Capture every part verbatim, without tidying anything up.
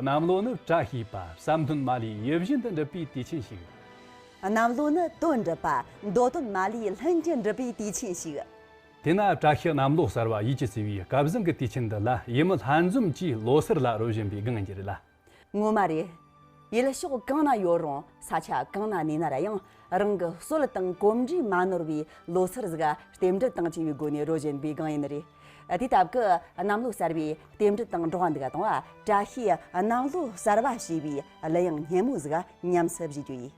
གནམ་ལོ་ནི་བཀྲ་ཤིས་པ། བསམ་དོན་མ་ལུས་ཡིད་བཞིན་དུ་འགྲུབ་པའི་དུས་ཆེན་ཞིག་གནམ་ལོ་ནི་དོན་འགྲུབ་པ། འདོད་དོན་མ་ལུས་ལྷུན་གྱིས་འགྲུབ་པའི་དུས་ཆེན་ཞིག་དེས་ན་བཀྲ་ཤིས་གནམ་ལོ་གསར་བ་ཡིད་ཀྱིས་གསོས་པའི་སྐལ་བཟང་གི་དུས་ཆེན་འདི་ལ། ཡུལ་མི་ལྷན་འཛོམས་ཀྱིས་ལོ་གསར་ལ་རོལ་བཞིན་པའི་སྒང་ཡིན་རྒྱུ་རེད་ལ། ངོ་མ་རེད། ཡུལ་ཕྱོགས་གང་ན་ཡོད་རུང་། ས་ཆ་གང་ན་གནས་ན་ར་ཡང་། རང་གི་སྲོལ་དང་གོམས་འདྲིས་མ་ནོར་བའི་ལོ་གསར་ཟིག་རྟེན་འབྲེལ་དང་བཅས་པའི་སྒོ་ནས་རོལ་བཞིན་པའི་སྒང་ཡིན་ནི་རེད། དེ་སྟབས་ཀྱིས་གནམ་ལོ་གསར་བའི་རྟེན་འབྲེལ་དང་འགྲོགས་པ་འདི་ག་དང་བ། བཀྲ་ཤིས་གནམ་ལོ་གསར་བ་ཞེས་པའི་གླུ་དབྱངས་སྙན་མོ་ཟིག་ཉམས་སུ་བཞེས་རྒྱུ་ཡིན།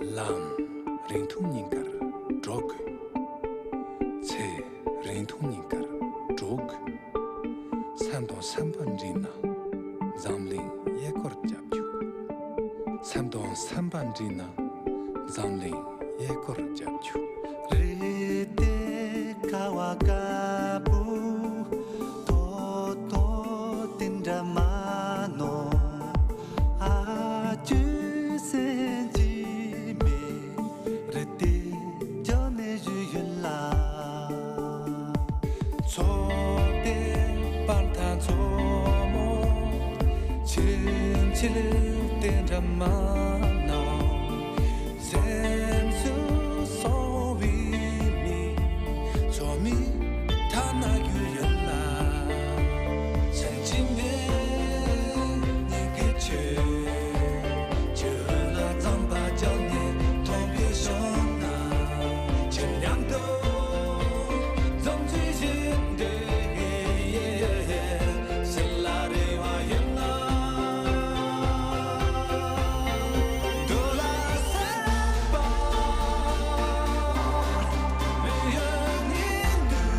ལམ། རིང་ཐུང་གཉིས་ཀར་འགྲོ་དགོས། ཚེ། རིང་ཐུང་གཉིས་ཀར་ སེམས་པ་འདྲིས་ན་འཛམ་གླིང་གཡས་སྐོར་རྒྱབ་རྒྱུ། སེམས་དང་སེམས་པ་འདྲིས་ན་འཛམ་གླིང་གཡས་སྐོར་རྒྱབ་རྒྱུ། རེད་དེ་ཁ་བ་དཀར་པོ་ཐོ་ཐོ་དེ་འདྲ་མ་ནོ། ཨ་ཅོ་སེམས་ཀྱི་མེ་རེད་དེ་ཅོ་ནེ་ཞུ་ཡོད་ལ། ཚོགས་དེ་པར་ཐག་མཚོ་མོ། ཆིལ་ཆིལ་དེ་འདྲ་མ་ནོ། སེམས་སུ་སོང་བའི་མི་ཚོ་མི་ཐ་ན་རྒྱུ་ཡོད་ལ། སེམས་ཀྱི་མེ་ཉིད་ཀྱི་ཆོས། ཆོས་ལ་རྩམ་པ་བཅག་ནས་མཐོང་བའི་ཞོན་ན། ཆེར་མཉམ་དུ་འཛོམས་ཚུལ་བཞིན་འདྲེས། ཞིག་ལ་རེ་བ་ཡོད་ན། འདུ་ལ་སེམས་པ་མི་ཡོད་ཉིད་དུ།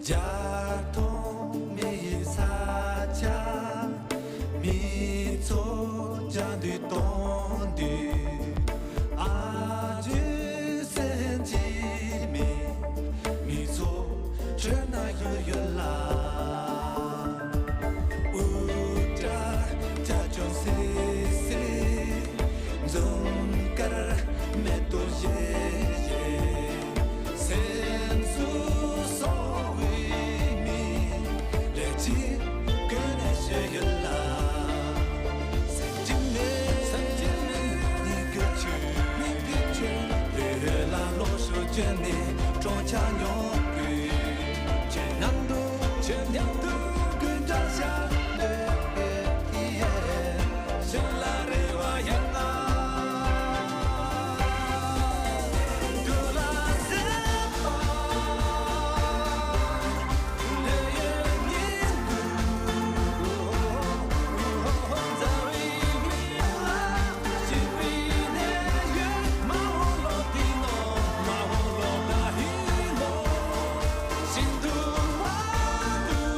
རྒྱ་མཐོང་མེ་ཡི་ས་ཆ། མི་ཚོ་བཅར་འདུག་གཏོང་འདུག་ཨ་ཅོ་སེམས་ཀྱི་མེ། མི་ཚོ་ཁྲོད་ན་ཡོད་ཡོད་ལ། དབུ་སྐྲ་སྐྱ་ཅོ་སེ་སེ། འཛུམ་དཀར་མེ་ཏོག་བཞད་བཞད། སེམས་སུ་གསོ་བའི་མི་ལས་ཅི་ཀུན་ནས་ཤེས་ཡོད་ལ། སེམས་ཀྱི་ནས་སེམས་ཀྱི་ནས་ནི་ཀུ་ཆུ་ནི་ཀུ་ཆུ་ལས་ལ་ལོ་ཤོ་ཅན་ནི་གྲོང་ཆ་ཉོ་དགོས། ཁྱེད་མཉམ་དུ་ཁྱེད་མཉམ་དུ་ཀུན་ཀྱང་ཤར་འདོད་ཡེ། ཞིག་ལ་རེ་བ་ཡང་ང་འདུ་ལ་སེམས་པ་ལས་ཡོད་ཉིད་འདུག་མཛའ་བའི་མི་ལ་སྐྱིད་པའི་གནས་ཡོད། མ་འོངས་ལོ་འདི་ནོ། མ་འོངས་ལོ་ད་ཧི་ནོ། ཤིན་ཏུ་བ་འདུག་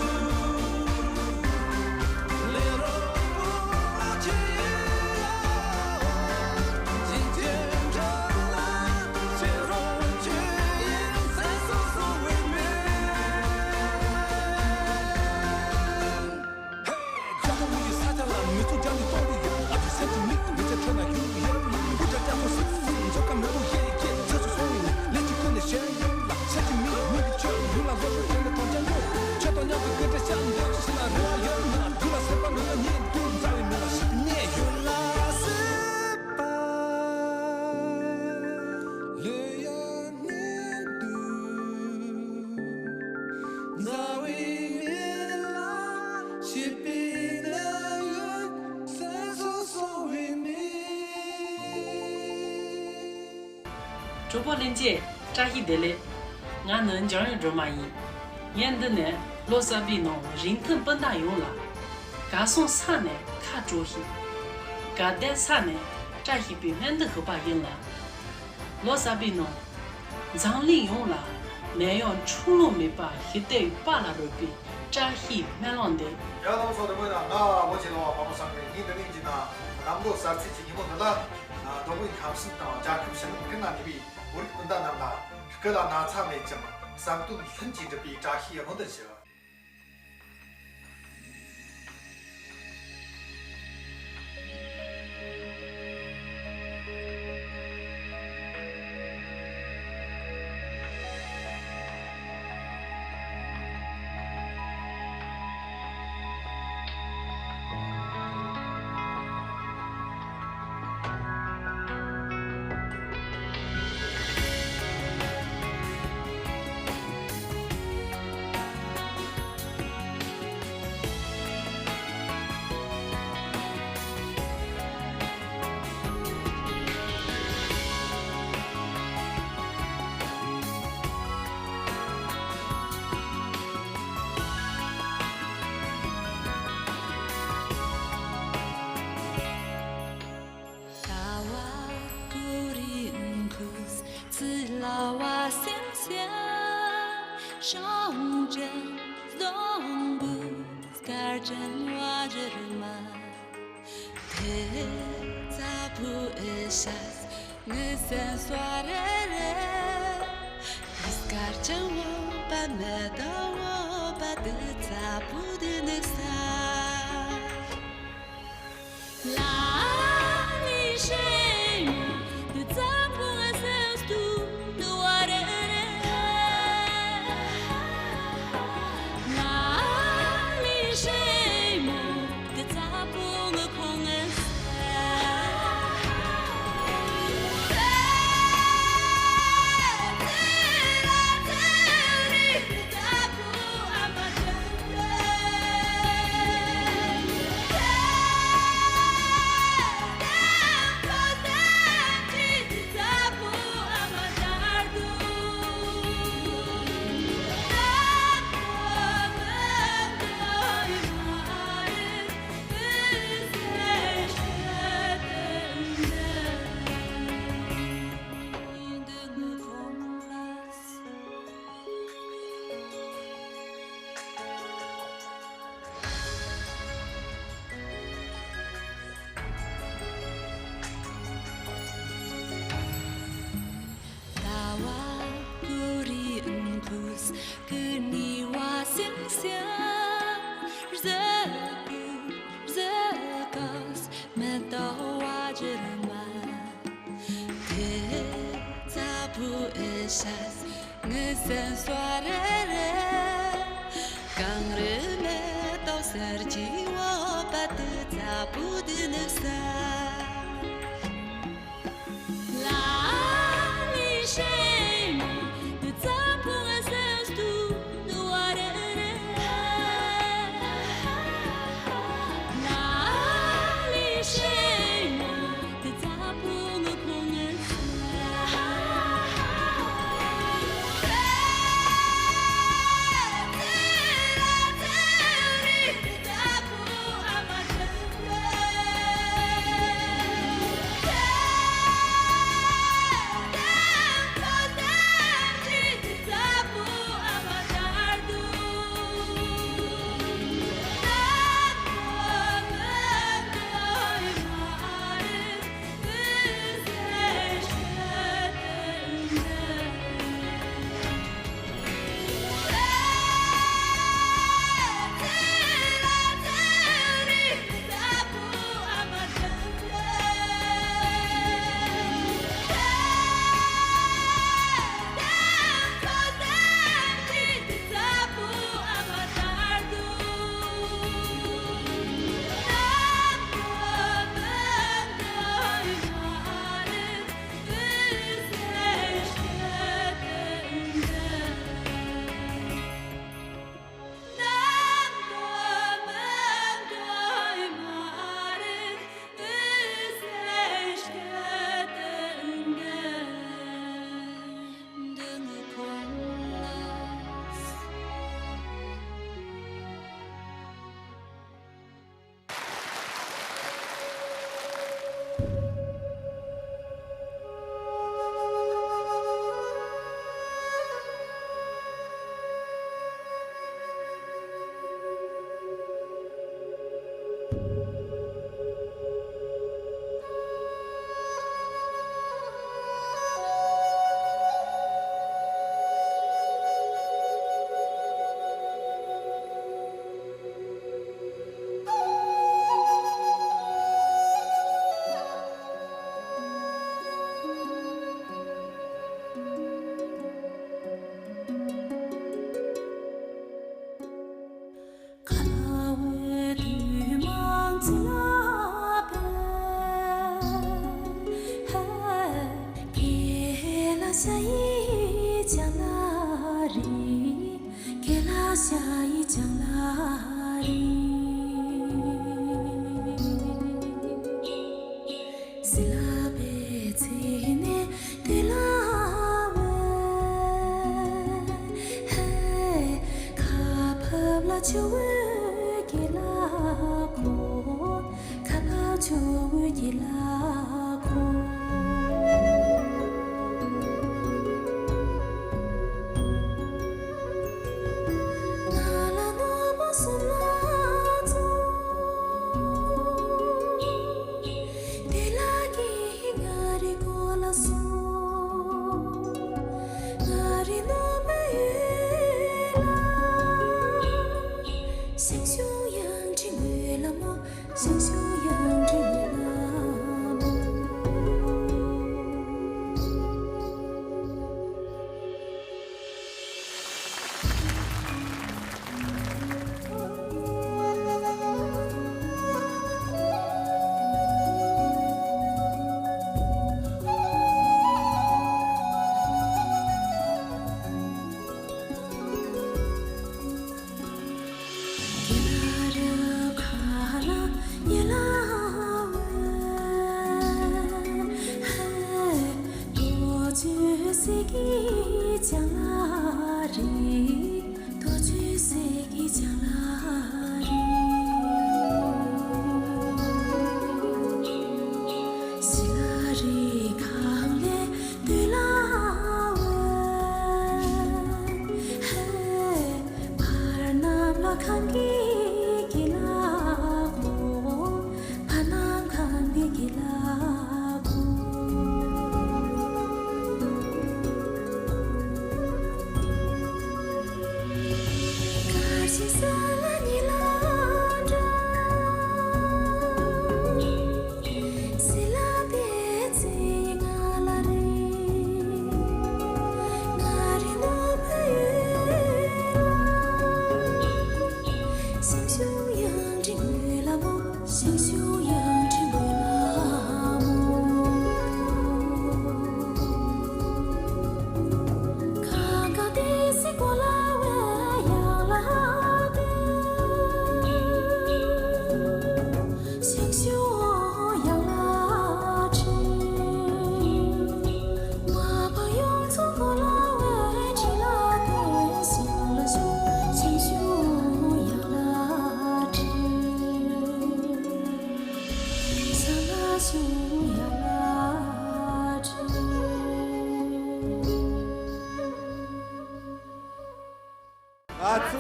གྲོགས་པོ་ལྷན་རྒྱས། བཀྲ་ཤིས་བདེ་ལེགས། ང་ནི་འཇམ་དབྱངས་སྒྲོལ་མ་ཡིན། ངས་འདི་ནས་ལོ་གསར་པའི་ནང་རིང་ཐུང་སྤུན་ཟླ་ཡོངས་ལ། གར་སོང་ས་ནས་ཁ་དྲོ་ཞིག་གར་བསྡད་ས་ནས་བཀྲ་ཤིས་པའི་སྨོན་འདུན་ཞུ་བ་ཡིན་ལ། ལོ་གསར་པའི་ནང་འཛམ་གླིང་ཡོངས་ལ་ནད་ཡམས་འཁྲུག་ལོང་མེད་པ་ཞི་བདེ་ཡི་དཔལ་ལ་རོལ་པའི་བཀྲ་ཤིས་སྨོན་ལམ་འདེབས། ཡ་ལོ་སོ་དེ་མོ་ཡིན་ན་ང་བོ་ཆེ་ལོ་བ་པ་པོ་སང་གི་ངའི་འདི་ནས་ཀྱི་ན་གནམ་ལོ་གསར་ཚེས་ཀྱི་ཉིན་མོ་འདི་ལ། མདོ་དབུས་ཁམས་གསུམ་དང་རྒྱལ་ཁབ་ཕྱི་ནང་ཀུན་ན་གནས་པའི་བོད་རིགས་སྤུན་ཟླ་རྣམས་ལ་སྐུ་ལ་ན་ཚ་མེད་ཅིང་བསམ་དོན་ལྷུན་གྱིས་འགྲུབ་པའི་བཀྲ་ཤིས་སྨོན་འདུན་ཞུ། སེམས་སེམས་ཤོང་ཅན་ལོང་བུ་སྐར་ཅན་བ་ཇིར་མ། དེ་ཚ་བུ་ཨེ་ཤ་ངི་སེམས་སོ་རེ་རེ། སྐར་ཅན་བོ་པ་མེ་ཏོ་བོ་པ་དེ་ཚ་བུ་དེ་ནི་ས། དེ་ཚ་བུ་ཨེ་ཤ་ངི་སེམས་སོ་རེ་རེ། གངས་རི་མེ་ཏོག་གསེར་གྱི་འོད་པ་དེ་ཚ་བུ་དེ་ནི་ས།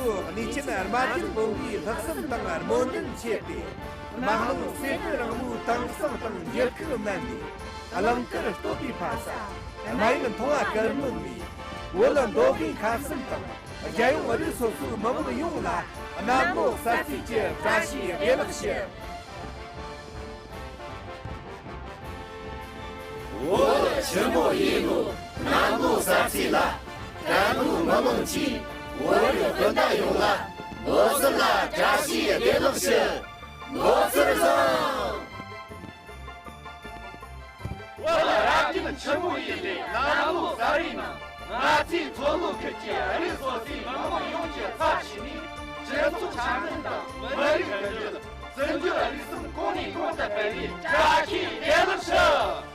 གནས་ཆེན་རྨ་ཆེན་དགོན་པའི་ལྷག་བསམ་དང་སྨོན་འདུན་ཆེ་སྟེ། རྨ་ཀླུང་གསེར་གྱི་རིང་མོའི་དེང་སང་དང་འགྱུར་ཁུག་མནན་ནས། གླིང་དཀར་སྟོད་པའི་ཕ་ས་རྨ་ཡུལ་མཐོང་བ་དཀར་མོ་ནས། བོད་མདོ་དབུས་ཁམས་གསུམ་དང་རྒྱལ་ཡོངས་རིགས་སོ་སོའི་མི་དམངས་ཡོངས་ལ་གནམ་ལོ་གསར་ཚེས་ཀྱི་བཀྲ་ཤིས་བདེ་ལེགས་ཞུ། 我们全部一路南部三期了，甘露妈妈亲，我有混蛋用了，我是啦扎西也别弄事，我是上。 བོད་རབ་བརྟན་ཆེན་མོ་ཡིན་པའི་གནམ་ལོ་གསར་བའི་ནང་། ང་ཚོའི་མཚོ་ལྷོ་ཁུལ་གྱི་རིགས་སོ་སོའི་མི་དམངས་ཡོངས་ཀྱི་ཚབ་བྱས་ནས། སྤྱི་ཚོགས་འཆམ་མཐུན་དང་མི་རིགས་མཐུན་སྒྲིལ། བཙན་བྱོལ་རིགས་གསུམ་གོང་ནས་གོང་དུ་འཕེལ་བའི་བཀྲ་ཤིས་བདེ་ལེགས་ཞུ།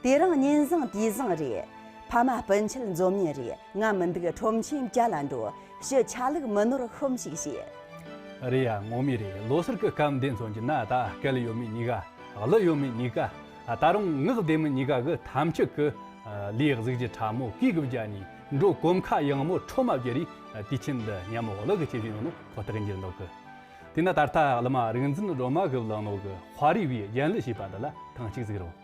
དེ་རིང་ཉིན་བཟང་དུས་བཟང་རེད། ཕ་མ་སྤུན་མཆེད་འཛོམས་ཉིན་རེད། ང་མི་འདུག་ཁྲོམ་ཆེན་བཅའ་ལ་འགྲོ། ཞུ་ཆ་ལུགས་མི་ནོར་ཤོམ་ཞིག་བྱེད། རེད་ཡ། ངོ་མ་རེད། ལོ་སར་གི་སྐབས་འདི་མཚོན་གྱི་ན། ད་སྐལ་ཡོད་མི་གཉིས་ཀ། གླུ་ཡོད་མི་གཉིས་ཀ། ད་རུང་ངག་བདེ་མི་གཉིས་ཀ་གི་ཐམས་ཅད་གི་ལས་གཟི་བརྗིད་ཕྲ་མོ་གུས་གི་བརྒྱ་ནི་འགྲོ། གོམ་ཁ་ཡངས་མོ་ཁྲོ་མ་བརྒྱབ་རེ། དུས་ཆེན་འདི་སྙན་མོ་གླུ་གི་ཆེད་བྱས་ཡོང་ནོ་ཁོ་ཐག་འགྱུར་འདུག་གི། དེས་ན་ད་ལྟ་གླུ་མ་རིག་འཛིན་སྒྲོལ་མ་གིས་བླངས་ནོ་གི་དཔའ་རིས་པའི་རྒྱན་ལ་ཞེས་པ་འདི་ལ་ཐེངས་གཅིག་གཟིགས་རོགས།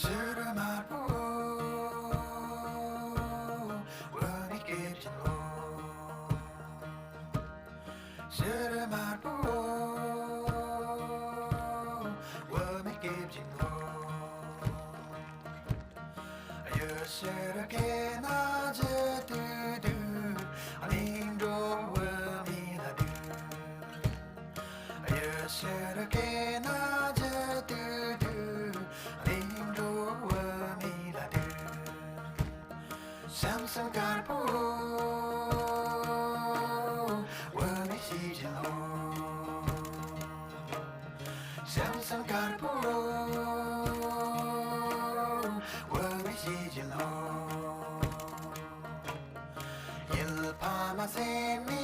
བྱུ་རུ་དམར་པོ། འོ་མའི་སྐེད་ཅིག་ལོ། བྱུ་རུ་དམར་པོ། འོ་མའི་སྐེད་ཅིག་ལོ། གཡུ་བྱུ་རུ་སྐེད་ན་འཇུ་དུ་དུ། གླིང་འགྲོ་འོ་མའི་ལ་དུ། གཡུ་བྱུ་རུ་སྐེད་ན་འཇུ་དུ་དུ། གླིང་འགྲོ་འོ་མའི་ལ་དུ། ཤམ་སུན་དཀར་པོ། འོ་མའི་གཤིས་ཀྱི་ལོ། ཤམ་སུན་དཀར་པོ། འོ་མའི་གཤིས་ཀྱི་ལོ། ཡུལ་ཕ་མ་སེམས་